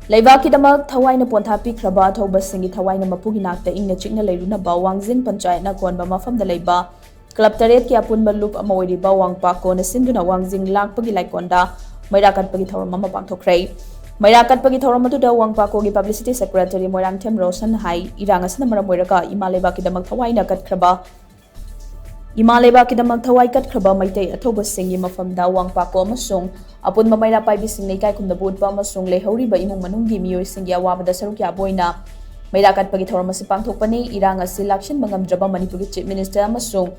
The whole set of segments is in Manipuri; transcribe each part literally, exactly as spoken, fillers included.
ꯂꯩꯕꯥꯛꯀꯤꯗꯃꯛ ꯊꯋꯥꯏꯅ ꯄꯣꯟꯊꯥ ꯄꯤꯈ꯭ꯔꯕ ꯑꯊꯧꯕꯁꯤꯡꯒꯤ ꯊꯋꯥꯏꯅ ꯃꯄꯨꯒꯤ ꯅꯥꯛꯇ ꯏꯪꯅ ꯆꯤꯛꯅ ꯂꯩꯔꯨꯅꯕ ꯋꯥꯡꯖꯤꯡ ꯄꯟꯆꯥꯌꯠꯅ ꯀꯣꯟꯕ ꯃꯐꯝꯗ ꯂꯩꯕ ꯀ꯭ꯂꯕ ꯇꯔꯦꯠꯀꯤ ꯑꯄꯨꯟꯕ ꯂꯨꯞ ꯑꯃ ꯑꯣꯏꯔꯤꯕ ꯋꯥꯡꯄꯥꯛꯀꯣꯅ ꯁꯤꯟꯗꯨꯅ ꯋꯥꯡꯖꯤꯡ ꯂꯥꯛꯄꯒꯤ ꯂꯥꯏꯀꯣꯟꯗ ꯃꯩꯔꯥ ꯀꯠꯄꯒꯤ ꯊꯧꯔꯝ ꯑꯃ ꯄꯥꯡꯊꯣꯛꯈ꯭ꯔꯦ꯫ ꯃꯩꯔꯥ ꯀꯠꯄꯒꯤ ꯊꯧꯔꯝ ꯑꯗꯨꯗ ꯋꯥꯡꯄꯥꯛꯀꯣꯒꯤ ꯄꯕ꯭ꯂꯤꯁꯤꯇꯤ ꯁꯦꯀ꯭ꯔꯦꯇꯔꯤ ꯃꯣꯏꯔꯥꯡꯊꯦꯝ ꯔꯣꯁꯟ ꯍꯥꯏ, ꯏꯔꯥꯡ ꯑꯁꯤꯅ ꯃꯔꯝ ꯑꯣꯏꯔꯒ ꯏꯃꯥ ꯂꯩꯕꯥꯛꯀꯤꯗꯃꯛ ꯊꯋꯥꯏꯅ ꯀꯠꯈ꯭ꯔꯕ ꯏꯃꯥ ꯂꯩꯕꯥꯛꯀꯤꯗꯃꯛ ꯊꯋꯥꯏ ꯀꯠꯈ꯭ꯔꯕ ꯃꯩꯇꯩ ꯑꯊꯧꯕꯁꯤꯡꯒꯤ ꯃꯐꯝꯗ ꯋꯥꯡꯄꯥꯛꯀꯣ ꯑꯃꯁꯨꯡ ꯑꯄꯨꯟꯕ ꯃꯩꯔꯥ ꯄꯥꯏꯕꯤꯁꯤꯡꯅ ꯏꯀꯥꯏ ꯈꯨꯝꯅꯕ ꯎꯠꯄ ꯑꯃꯁꯨꯡ ꯂꯩꯍꯧꯔꯤꯕ ꯏꯃꯨꯡ ꯃꯅꯨꯡꯒꯤ ꯃꯤꯑꯣꯏꯁꯤꯡꯒꯤ ꯑꯋꯥꯕꯗ ꯁꯔꯨꯛ ꯌꯥꯕ ꯑꯣꯏꯅ ꯃꯩꯔꯥ ꯀꯠꯄꯒꯤ ꯊꯧꯔꯝ ꯑꯁꯤ ꯄꯥꯡꯊꯣꯛꯄꯅꯤ꯫ ꯏꯔꯥꯡ ꯑꯁꯤ ꯂꯥꯛꯁꯤꯟꯕ ꯉꯝꯗ꯭ꯔꯕ ꯃꯅꯤꯄꯨꯔꯒꯤ ꯆꯤꯐ ꯃꯤꯅꯤꯁꯇꯔ ꯑꯃꯁꯨꯡ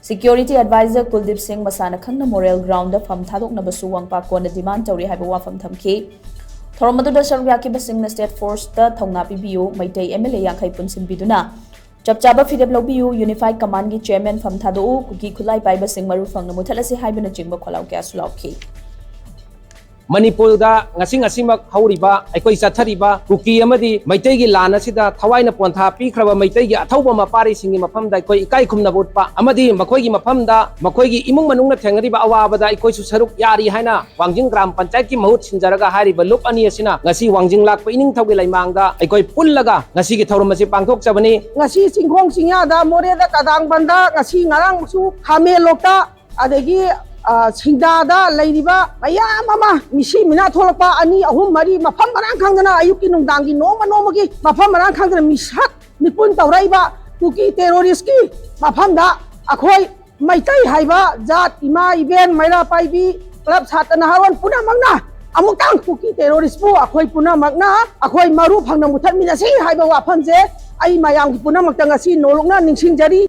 ꯁꯤꯀ꯭ꯌꯣꯔꯤꯇꯤ ꯑꯦꯗꯚꯥꯏꯖꯔ ꯀꯨꯜꯗꯤꯞ ꯁꯤꯡ ꯃꯁꯥꯅ ꯈꯪꯅ ꯃꯣꯔꯦꯜ ꯒ꯭ꯔꯥꯎꯟꯗ ꯐꯝ ꯊꯥꯗꯣꯛꯅꯕꯁꯨ ꯋꯥꯡꯄꯥꯛꯀꯣꯅ ꯗꯤꯃꯥꯟ ꯇꯧꯔꯤ ꯍꯥꯏꯕ ꯋꯥꯐꯝ ꯊꯝꯈꯤ꯫ ꯊꯧꯔꯝ ꯑꯗꯨꯗ ꯁꯔꯨꯛ ꯌꯥꯈꯤꯕꯁꯤꯡꯅ ꯁ꯭ꯇꯦꯠ ꯐꯣꯔꯁꯇ ꯊꯧꯅꯥ ꯄꯤꯕꯤꯌꯨ, ꯃꯩꯇꯩ ꯑꯦꯝ ꯑꯦꯜ ꯑꯦ ꯌꯥꯡꯈꯩ ꯄꯨꯟꯁꯤꯟꯕꯤꯗꯨꯅ ꯆꯞ ꯆꯥꯕ ꯐꯤꯔꯦꯞ ꯂꯧꯕꯤꯌꯨ, ꯌꯨꯅꯤꯐꯥꯏꯗ ꯀꯃꯥꯟꯒꯤ ꯆꯤꯌꯔꯃꯦꯟ ꯐꯝ ꯊꯥꯗꯣꯛꯎ, ꯀꯨꯀꯤ ꯈꯨꯠꯂꯥꯏ ꯄꯥꯏꯕꯁꯤꯡ ꯃꯔꯨ ꯐꯪꯅ ꯃꯨꯊꯠꯂꯁꯤ ꯍꯥꯏꯕꯅꯆꯤꯡꯕ ꯈꯣꯜꯂꯥꯎ ꯀꯌꯥꯁꯨ ꯂꯥꯎꯈꯤ꯫ ꯃꯅꯤꯄꯨꯔꯗ ꯉꯁꯤ ꯉꯁꯤꯃꯛ ꯍꯧꯔꯤꯕ ꯑꯩꯈꯣꯏ ꯆꯠꯊꯔꯤꯕ ꯀꯨꯀꯤ ꯑꯃꯗꯤ ꯃꯩꯇꯩꯒꯤ ꯂꯥꯟ ꯑꯁꯤꯗ ꯊꯋꯥꯏꯅ ꯄꯣꯟꯊꯥ ꯄꯤꯈ꯭ꯔꯕ ꯃꯩꯇꯩꯒꯤ ꯑꯊꯧꯕ ꯃꯄꯥꯔꯤꯁꯤꯡꯒꯤ ꯃꯐꯝꯗ ꯑꯩꯈꯣꯏ ꯏꯀꯥꯏ ꯈꯨꯝꯅꯕ ꯎꯠꯄ ꯑꯃꯗꯤ ꯃꯈꯣꯏꯒꯤ ꯃꯐꯝꯗ ꯃꯈꯣꯏꯒꯤ ꯏꯃꯨꯡ ꯃꯅꯨꯡꯅ ꯊꯦꯡꯅꯔꯤꯕ ꯑꯋꯥꯕꯗ ꯑꯩꯈꯣꯏꯁꯨ ꯁꯔꯨꯛ ꯌꯥꯔꯤ ꯍꯥꯏꯅ ꯋꯥꯡꯖꯤꯡ ꯒ꯭ꯔꯥꯝ ꯄꯟꯆꯥꯌꯠꯀꯤ ꯃꯍꯨꯠ ꯁꯤꯟꯖꯔꯒ ꯍꯥꯏꯔꯤꯕ ꯂꯨꯞ ꯑꯅꯤ ꯑꯁꯤꯅ ꯉꯁꯤ ꯋꯥꯡꯖꯤꯡ ꯂꯥꯛꯄ ꯏꯅꯤꯡꯊꯧꯒꯤ ꯂꯩꯃꯥꯡꯗ ꯑꯩꯈꯣꯏ ꯄꯨꯜꯂꯒ ꯉꯁꯤꯒꯤ ꯊꯧꯔꯝ ꯑꯁꯤ ꯄꯥꯡꯊꯣꯛꯆꯕꯅꯤ꯫ ꯉꯁꯤ ꯆꯤꯡꯈꯣꯡ ꯆꯤꯡꯌꯥꯗ, ꯃꯣꯔꯦꯗ, ꯀꯗꯥꯡꯕꯟꯗ, ꯉꯁꯤ ꯉꯔꯥꯡꯁꯨ ꯈꯥꯃꯦꯟꯂꯣꯛꯇ, ꯑꯗꯒꯤ ꯁꯤꯡꯗꯥꯗ ꯂꯩꯔꯤꯕ ꯃꯌꯥꯝ ꯑꯃ ꯃꯤꯁꯤ ꯃꯤꯅꯥ ꯊꯣꯛꯂꯛꯄ ꯑꯅꯤ ꯑꯍꯨꯝ ꯃꯔꯤ ꯃꯐꯝ ꯃꯔꯥꯡ ꯈꯪꯗꯅ ꯑꯌꯨꯛꯀꯤ ꯅꯨꯡꯗꯥꯡꯒꯤ ꯅꯣꯡꯃ ꯅꯣꯡꯃꯒꯤ ꯃꯐꯝ ꯃꯔꯥꯡ ꯈꯪꯗꯅ ꯃꯤꯁꯛ ꯃꯤꯄꯨꯟ ꯇꯧꯔꯛꯏꯕ ꯀꯨꯀꯤ ꯇꯦꯔꯣꯔꯤꯁꯀꯤ ꯃꯐꯝꯗ ꯑꯩꯈꯣꯏ ꯃꯩꯇꯩ ꯍꯥꯏꯕ ꯖꯥꯠ, ꯏꯃꯥ ꯏꯕꯦꯟ, ꯃꯩꯔꯥ ꯄꯥꯏꯕꯤ, ꯀ꯭ꯂꯕ, ꯁꯥꯇ꯭ꯔ ꯅꯍꯥꯔꯣꯜ ꯄꯨꯝꯅꯃꯛꯅ ꯑꯃꯨꯛꯇꯪ ꯀꯨꯀꯤ ꯇꯦꯔꯣꯔꯤꯁꯄꯨ ꯑꯩꯈꯣꯏ ꯄꯨꯝꯅꯃꯛꯅ ꯑꯩꯈꯣꯏ ꯃꯔꯨ ꯐꯪꯅ ꯃꯨꯊꯠꯃꯤꯟꯅꯁꯤ ꯍꯥꯏꯕ ꯋꯥꯐꯝꯁꯦ ꯑꯩ ꯃꯌꯥꯝꯒꯤ ꯄꯨꯝꯅꯃꯛꯇ ꯉꯁꯤ ꯅꯣꯂꯨꯛꯅ ꯅꯤꯡꯁꯤꯡꯖꯔꯤ꯫